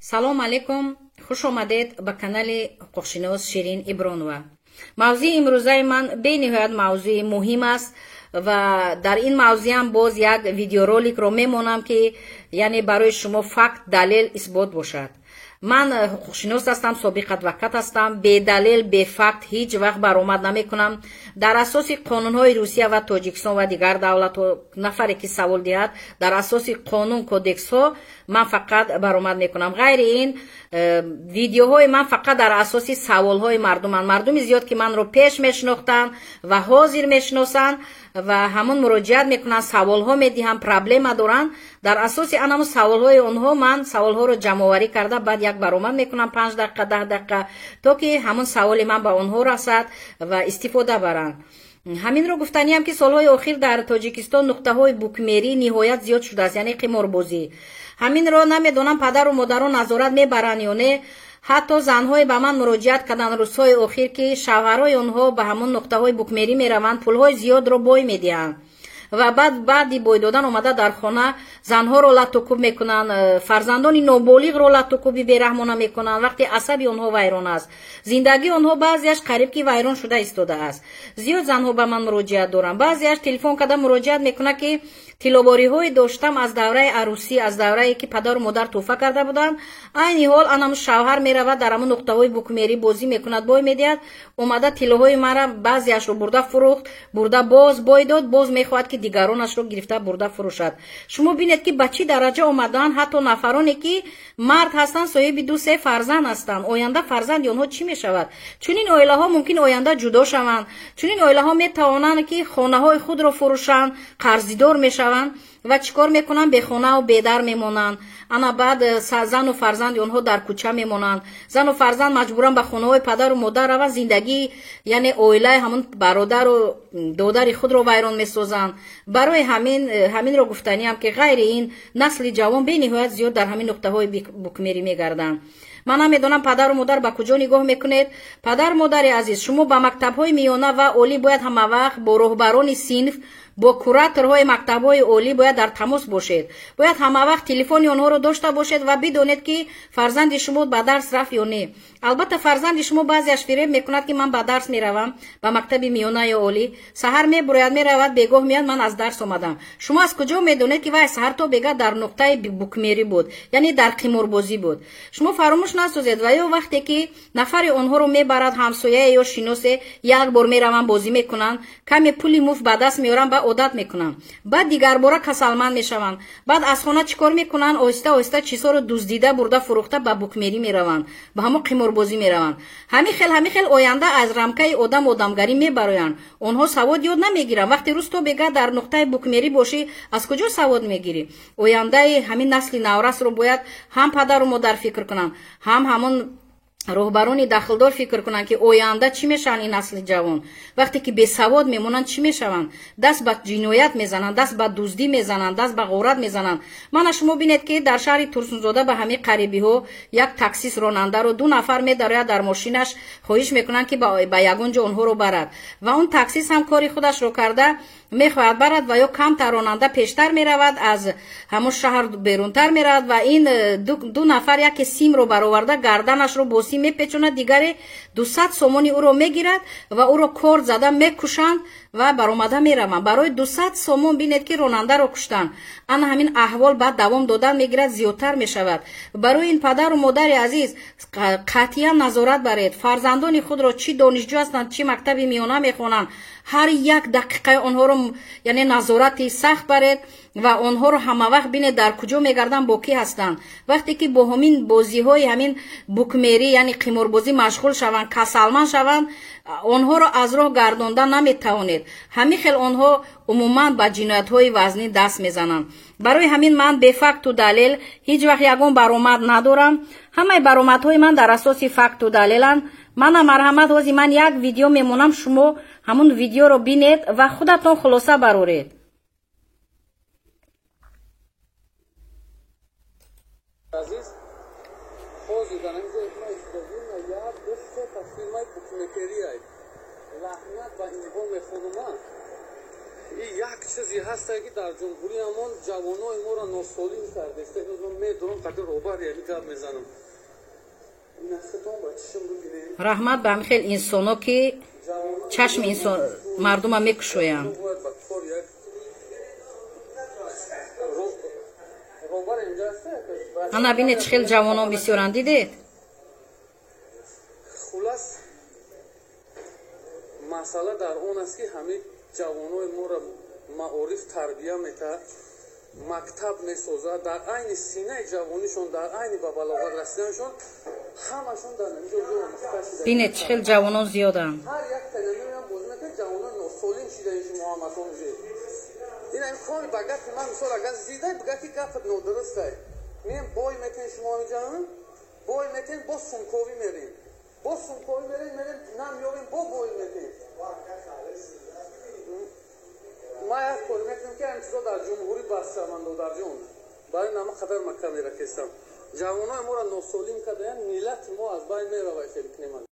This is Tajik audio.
Салом алейкум, хуш омадед ба канали ҳуқуқшинос Ширин Ибронова. Мавзӯи имрӯзаи ман бениҳоят мавзӯи муҳим аст ва дар ин мавзӯам боз як видеороликро мемонам, ки яъне барои шумо факт, далел, исбот бошад. Ман ҳуқуқшинос ҳастам, собиқ адвокат ҳастам. Бедалел, бефакт ҳеҷ вақт баромад намекунам. Дар асоси қонунҳои Русия ва Тоҷикистон ва дигар давлатҳо нафаре ки савол диҳад, дар асоси қонун, кодексҳо ман фақат баромад мекунам. Ғайри ин видеоҳои ман фақат дар асоси саволҳои мардуманд. Мардуми зиёд ки манро пеш мешинохтанд ва ҳозир мешиносанд ва ҳамон муроҷиат мекунанд, саволҳо медиҳанд, проблема доранд. Дар асоси анамун саволҳои онҳо ман саволҳоро ҷамъоварӣ карда баъд як баромад мекунам 5 дақиқа, 10 дақиқа, то ки ҳамон саволи ман ба онҳо расад ва истифода баранд. Ҳаминро гуфтаниям, ки солҳои охир дар Тоҷикистон нуқтаҳои букмерӣ ниҳоят зиёд шудааст, яъне қиморбозӣ. Ҳаминро намедонам падару модарон назорат мебаранд ё не. Ҳатто занҳое ба ман муроҷиат карданд рӯзҳои охир, ки шавҳарҳои онҳо ба ҳамон нуқтаҳои букмерӣ мераванд, пулҳои зиёдро бой медиҳанд ва баъди бой додан омада дар хона занҳоро латтукӯб мекунанд, фарзандони ноболиғро латтукӯби бераҳмона мекунанд. Вақте асаби онҳо вайрон аст, зиндагии онҳо баъзеаш қариб ки вайрон шуда истодааст. Зиёд занҳо ба ман муроҷиат доранд. Баъзеаш телефон карда муроҷиат мекунад, ки тиллобориҳое доштам аз давраи арӯсӣ, аз даврае ки падару модар тӯҳфа карда буданд. Айни ҳол анам шавҳар меравад, дар ҳамон нуқтаҳои букмерӣ бозӣ мекунад, бой медиҳад, омада тиллоҳои мара баъзеашро бурда фурӯхт, бурда боз бой дод, боз мехоҳад ки дигаронашро гирифта бурда фурӯшад. Шумо бинед, ки ба чӣ дараҷа омадаанд ҳатто нафароне ки мард ҳастанд, соҳиби 2-3 фарзанд ҳастанд. Оянда фарзанди онҳо чӣ мешавад? Чунин оилаҳо мумкин оянда ҷудо шаванд. Чунин оилаҳо метавонанд ки хонаҳои худро фурӯшанд, қарздор мешаванд ва чӣ кор мекунанд? Бехонаву бедар мемонанд. Ана баъд зану фарзанди онҳо дар кӯча мемонанд. Зану фарзанд маҷбуран ба хонаҳои падару модар раванд, зиндагӣ яъне оилаи ҳамон бародару додари худро вайрон месозанд. Барои ҳаминро гуфтаниам, ки ғайри ин насли ҷавон бениҳоят зиёд дар ҳамин нуқтаҳои букмерӣ мегарданд. Ман намедонам падару модар ба куҷо нигоҳ мекунед. Падару модари азиз, шумо ба мактабҳои миёна ва олӣ бояд ҳамавақт бо роҳбарони синф, бо кураторҳои мактабҳои олӣ бояд дар тамос бошед. Бояд ҳамавақт телефони онҳоро дошта бошед ва бидонед, ки фарзанди шумо ба дарс рафт ё не. Албатта фарзанди шумо баъзеаш фиреб мекунад, ки ман ба дарс меравам, ба мактаби миёна ё олӣ. Саҳар мебурояд, меравад, бегоҳ меяд, ман аз дарс омадам. Шумо аз куҷо медонед, ки вай саҳар то бегаҳ дар нуқтаи букмерӣ буд, яъне дар қиморбозӣ буд? Шумо фаромӯш насозед ва ё вақте ки нафаре онҳоро мебарад, ҳамсояе ё шиносе, як бор мераванд, бозӣ мекунанд, каме пули муфт ба даст меоранд, ба одат мекунанд. Баъд дигарбора касалманд мешаванд. Баъд аз хона чӣ кор мекунанд? Оҳиста оҳиста чизҳоро дуздида бурда фурӯхта ба букмерӣ мераванд, ба ҳамон қиморбозӣ мераванд. Ҳамин хел оянда аз рамкаи одам одамгарӣ мебароянд. Онҳо савод ёд намегиранд. Вақте рӯз то бегаҳ дар нуқтаи букмерӣ бошӣ, аз куҷо савод мегирӣ? Ояндаи ҳамин насли наврасро бояд ҳам падару модар фикр кунанд, ҳам ҳамон роҳбарони дахлдор фикр кунанд, ки оянда чӣ мешаванд ин насли ҷавон. Вақте ки бесавод мемонанд, чӣ мешаванд? Даст ба ҷиноят мезананд, даст ба дуздӣ мезананд, даст ба ғорат мезананд. Мана шумо бинед, ки дар шаҳри Турсунзода ба ҳамин қарибиҳо як таксист ронандаро 2 нафар медарояд дар мошинаш, хоҳиш мекунанд, ки ба ягон ҷо онҳоро барад. Ва он таксист ҳам кори худашро карда мехоҳад барад ва ё камтар ронанда пештар меравад, аз ҳамон шаҳр берунтар меравад ва ин 2 нафар яке симро бароварда гарданашро бо сим мепечонад, дигаре 200 сомони ӯро мегирад ва ӯро кор зада мекушанд ва баромада мераванд. Барои 200 сомон бинед, ки ронандаро куштанд. Ана ҳамин аҳвол баъд давом додан мегирад, зиёдтар мешавад. Барои ин падару модари азиз қатъиян назорат баред. Фарзандони худро, чӣ донишҷӯ ҳастанд, чӣ мактаби миёна мехонанд, ҳар як дақиқаи онҳоро яъне назорати сахт баред ва онҳоро ҳамавақт бинед дар куҷо мегарданд, бо кӣ ҳастанд. Вақте ки бо ҳамин бозиҳои ҳамин букмерӣ яъне қиморбозӣ машғул шаванд, касалманд шаванд, онҳоро аз роҳ гардонда наметавонед. Ҳамин хел онҳо умуман ба ҷиноятҳои вазнин даст мезананд. Барои ҳамин ман бефакту далел ҳеҷ вақт ягон баромад надорам. Ҳамаи баромадҳои ман дар асоси факту далеланд. Мана марҳамат, ҳозир ман як видео мемонам, шумо ҳамон видеоро бинед ва худатон хулоса бароред. Азиз, ҳозир дар ҳамин ҷое ки ман истодагим, як, ду, се та фирмаи букмекерия. Лаънат ба инҳо мехонуман. Як чизе ҳаста, ки дар ҷумҳуриямон ҷавонои моро носолим кардест. Медонам, қадр робар ями гап мезанам. Раҳмат ба ҳамин хел инсоно, ки чашми инсон мардума мекушоянд. Ана бинед, чӣ хел ҷавонон бисёранд, дидед? Хулас, масъала дар он аст, ки ҳамин ҷавонои моро маориф тарбия метаҳад, мактаб месозад. Дар айни синаи ҷавонишон, дар айни ба балоғат расиданашон, ҳамашон дар ҳаминҷо омӯхта шуда. Бинед, чӣ хел ҷавонон зиёданд. Ҳар як танамеам бозӣ мекунад, ҷавонон носолим шидаин. Шумо ҳаматон уже ин ҳамин кори ба гапи ман, мисол, агар зидай бига, ки гапат нодурустай, меем бой метен, шумо ҳаминҷа бой метен, боз сумковӣ мерем, боз сумковӣ мерем, мерем намёбем, бо бой метем. Ма як кор мекунем, ки ҳамин чизо дар ҷумҳурӣ бас шаванд. Додарҷон, барои нама қадар ма камера кестам. Ҷавонои моро носолим кардаян, миллати мо аз байн меравад, хеле кунеман.